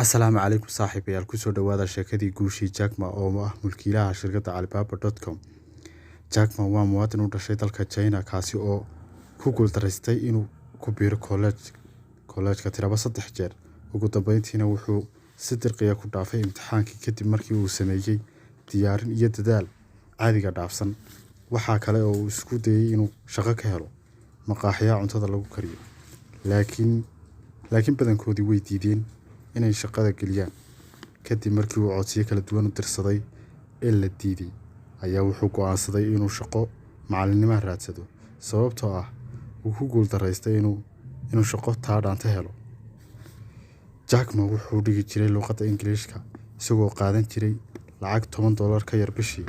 Asalaamu calaykum saaxiibayaal, kusoo dhawaada sheekadii guushii Jack Ma oo ah mulkiilaha shirkadda Alibaba.com. Jack Ma waa muwaadin u dhashay dalka China, kaasi oo ku guuldareystay inuu ku biiro kollejka tiraba saddex jeer. Ugu dambeyntiina wuxuu si dirqi ah ku dhaafay imtixaankii kadib markii uu sameeyay diyaarin iyo dadaal caadiga dhaafsan. Waxa kale oo uu isku dayay inuu shaqo ka helo maqaaxiyaha cuntada lagu kariyo, laakiin badankoodii way diideen inay shaqada geliyaan. Kadib markii uu codsiyo kala duwan u dirsaday ee la diiday, ayaa wuxuu go'aansaday inuu shaqo macalinimo raadsado, sababtoo ah wuu ku guuldareystay inuu shaqo taa dhaanta helo. Jack Ma wuxuu dhigi jiray luqadda Ingiriisiga isagoo qaadan jiray lacag $10 ka yar bishii.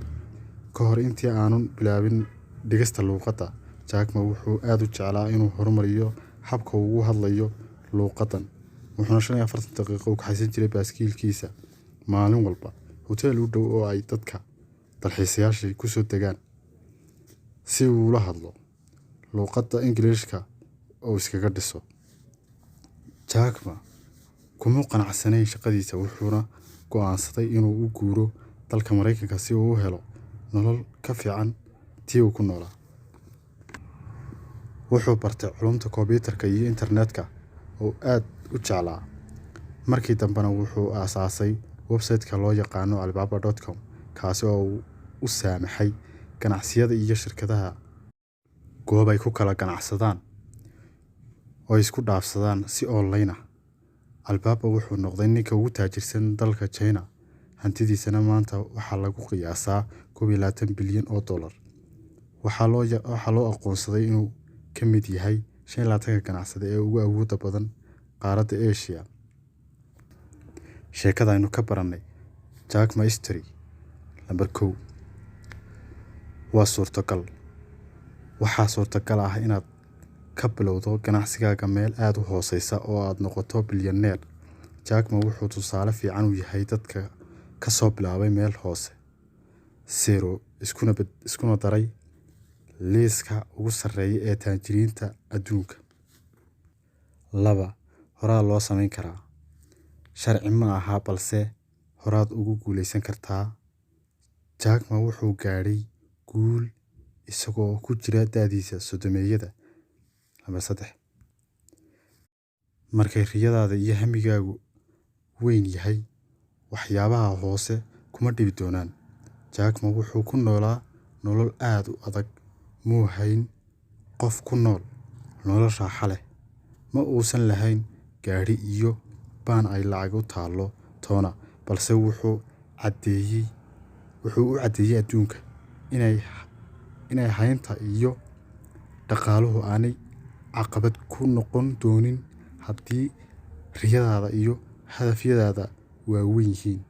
Ka hor intii aanu bilaabin dhigista luqadda, Jack Ma wuxuu aad u jeclaa inuu horumariyo habka uu ugu hadlayo luqaddan, wuxuuna 45 daqiiqo u kaxaysan jiray baaskiilkiisa maalin walba huteel u dhow oo ay dadka dalxiisayaasha ku soo degaan si uu ula hadlo luqadda Ingiriisiga oo iskaga dhiso. Jack Ma kuma qanacsanayn shaqadiisa, wuxuuna go'aansaday inuu u guuro dalka Mareykanka si uu u helo nolol ka fiican tii uu ku noolaa. Wuxuu bartay culuumta kombiyuutarka iyo internetka oo aad u jeclaa. Markii dambena wuxuu aasaasay website-ka loo yaqaano Alibaba.com, kaasi oo u saamaxay ganacsiyada iyo shirkadaha goob ay ku kala ganacsadaan oo ay isku dhaafsadaan si online ah. Alibaba wuxuu noqday ninka ugu taajirsan dalka China, hantidiisana maanta waxaa lagu qiyaasaa 21 bilyan oo dollar. Waxaa loo aqoonsaday inuu ka mid yahay 25 ganacsade ee ugu awoodda badan qaaradda Asia. Sheekada aynu ka baranay Jack Ma History. Lambar 1: waa suurtagal. Waxaa suurtagal ah inaad ka bilowdo ganacsigaaga meel aad u hooseysa oo aad noqoto bilyaneer. Jack Ma wuxuu tusaale fiican u yahay dadka ka soo bilaabay meel hoose, zero, iskuna daray liiska ugu sarreeya ee taajiriinta adduunka. 2: horaa loo samayn karaa. Sharci ma aha, balse horaad ugu guuleysan kartaa. Jack Ma wuxuu gaadhay guul isagoo ku jira da'diisa soddomeeyada. Lambar 3: markay riyadaada iyo hammigaagu weyn yahay, waxyaabaha hoose kuma dhibi doonaan. Jack Ma wuxuu ku noolaa nolol aad u adag. Muu hayn qof ku nool nolol raaxo leh. Ma uusan lahayn gaadhi iyo baan ay lacag u taallo toona, balse wuxuu u caddeeyay adduunka inay haynta iyo dhaqaaluhu aanay caqabad ku noqon doonin haddii riyadaada iyo hadafyadaada waaweyn yihiin.